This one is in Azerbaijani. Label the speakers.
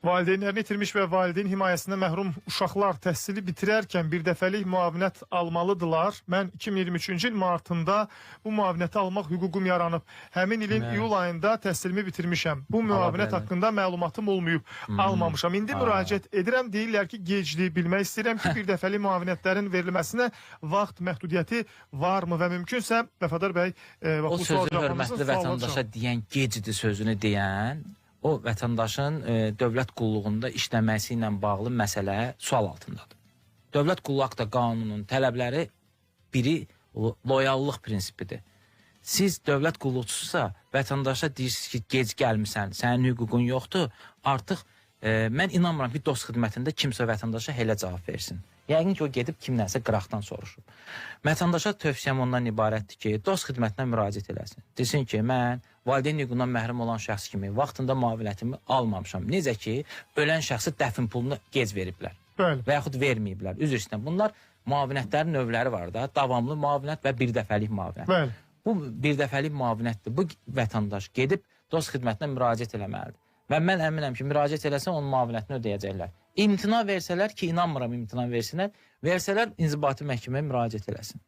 Speaker 1: Valideynlərini itirmiş və valideyn himayəsindən məhrum uşaqlar təhsili bitirərkən bir dəfəlik müavinət almalıdırlar. Mən 2023-cü il martında bu müavinəti almaq hüququm yaranıb. Həmin ilin iyul ayında təhsilimi bitirmişəm. Bu müavinət
Speaker 2: bilərlər.
Speaker 1: haqqında məlumatım olmayıb, almamışam. İndi müraciət edirəm, deyirlər ki, gecdir. Bilmək istəyirəm ki, bir dəfəlik müavinətlərin verilməsinə vaxt məhdudiyyəti varmı və mümkünsə Vəfadar bəy, bax,
Speaker 2: O
Speaker 1: bu sual
Speaker 2: sözü
Speaker 1: cavabınızın
Speaker 2: hörmətli
Speaker 1: suala
Speaker 2: vətəndaşa deyən gecidi sözünü deyən o vətəndaşın dövlət qulluğunda işləməsi ilə bağlı məsələ sual altındadır. Dövlət qulluğu haqqında qanunun tələbləri biri loyallıq prinsipidir. Siz dövlət qulluqçususa vətəndaşa deyirsiniz ki, gec gəlmisən, sənin hüququn yoxdur. Artıq mən inanmıram ki, dost xidmətində kimsə vətəndaşa elə cavab versin. Yəqin ki, o gedib kimdənsə qıraqdan soruşub. Vətəndaşa tövsiyəm ondan ibarətdir ki, dost xidmətinə müraciət eləsin. Desin ki, mən valideyn hüququndan məhrum olan şəxs kimi vaxtında müavinətimi almamışam. Necə ki, ölən şəxsi dəfn pulunu gec veriblər
Speaker 1: Bəli.
Speaker 2: və yaxud verməyiblər. Üzr istəyirəm. Bunlar müavinətlərin növləri var da, davamlı müavinət və birdəfəlik müavinət.
Speaker 1: Bəli.
Speaker 2: Bu birdəfəlik müavinətdir. Bu vətəndaş gedib dost xidmətinə müraciət eləməlidir. Və mən əminəm ki, müraciət eləsə onun müavinətini ödəyəcəklər. İmtina versələr ki, inanmıram imtina versinlər, versələr inzibati məhkəməyə müraciət eləsin.